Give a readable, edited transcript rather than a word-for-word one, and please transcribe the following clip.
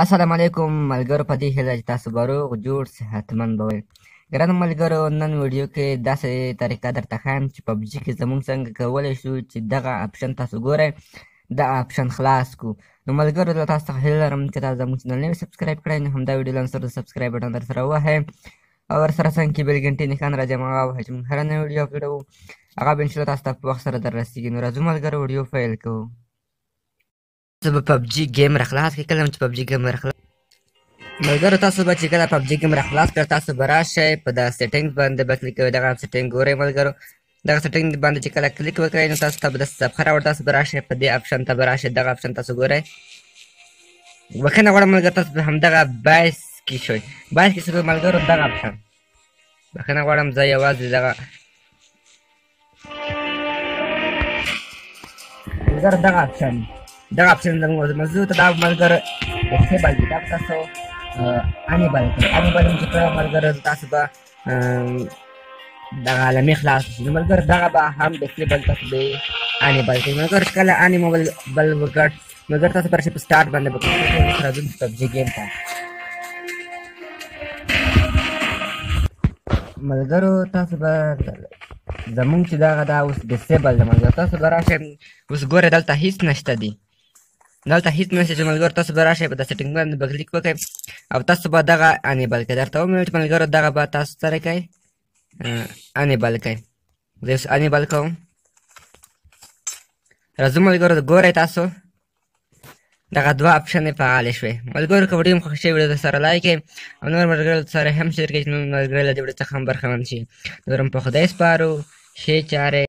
السلام علیکم ملګرو، په دې هیله چې تاسو به روغ جوړ صحتمند به وئ. ګرانو ملګرو، نن ویډیو کې داسې طریقه درته ښایم چې پبجي کې زموږ څنګه کولی شو چې دغه option تاسو ګورئ، دا option خلاص کړو. نو ملګرو، له تاسو څخه هیله لرم چې تاسو زموږ channel نوی subscribe کړئ، نو همدا ویډیو لاندې سره د subscribe button در سره ووهئ او ورسره څنګ کې bell ګنټې نښان راځي، هماغه ووهئ چې موږ هره نوې ویډیو اپلوډوو هغه به انشاءالله تاسو ته په وخت سره در رسېږي. نو راځو ملګرو، ویډیو پیل کوو. تاسو به پبجي game راخلاص کړئ. کله چې پبجي game راخلاص ملګرو، تاسو به چې کله پبجي game راخلاص کړ، تاسو به راشئ په دا setting باندې به کلیک کوئ. دغه setting ګورئ ملګرو، دغه setting باندې چې کله کلیک وکړئ نو تاسو ته به داسې صفحه راوړي. تاسو به راشئ په دې option ته به راشئ، دغه option تاسو ګورئ. بښنه غواړم ملګرو، تاسو به همدغه BIOS کې شئ، BIOS کې شئ ملګرو، دغه option. بښنه غواړم، زه یوازې دغه ملګرو دغه option زموږ موضوع ته دا ملګرو disable دی. دا به تاسو enable کړئ. enable چې کړی ملګرو، تاسو به دغه عالمي خلاص شي. نو ملګرو، دغه به هم disable تاسو به enable کړئ. ملګرو، چې کله enable وکړ ملګرو، تاسو به راشئ په start باندې به کلیک وکړئ. اوس راځو پبجي game ته. ملګرو، تاسو به زمونږ چې دغه دا اوس disable ده ملګرو، تاسو به راشئ اوس ګورئ دلته هیڅ نشته دي، دلته هیڅ نشته چې ملګرو تاسو به راشئ په دا setting باندې به کلیک وکړئ او تاسو به دغه enable کړئ. درته ومې ویل چې ملګرو دغه به تاسو سره کړئ enable کړئ. زه اوس enable کوم. راځو ملګرو، ګورئ تاسو دغه دوه option یې فعالې شوې. ملګرو، که ویډیو مو خوښه شوې ویډیو در سره like کړئ او نور ملګرو سره هم share کړئ چې نور ملګري له دې ویډیو څخه هم برخمن شي. نور هم په خدای سپارو، ښې چارې.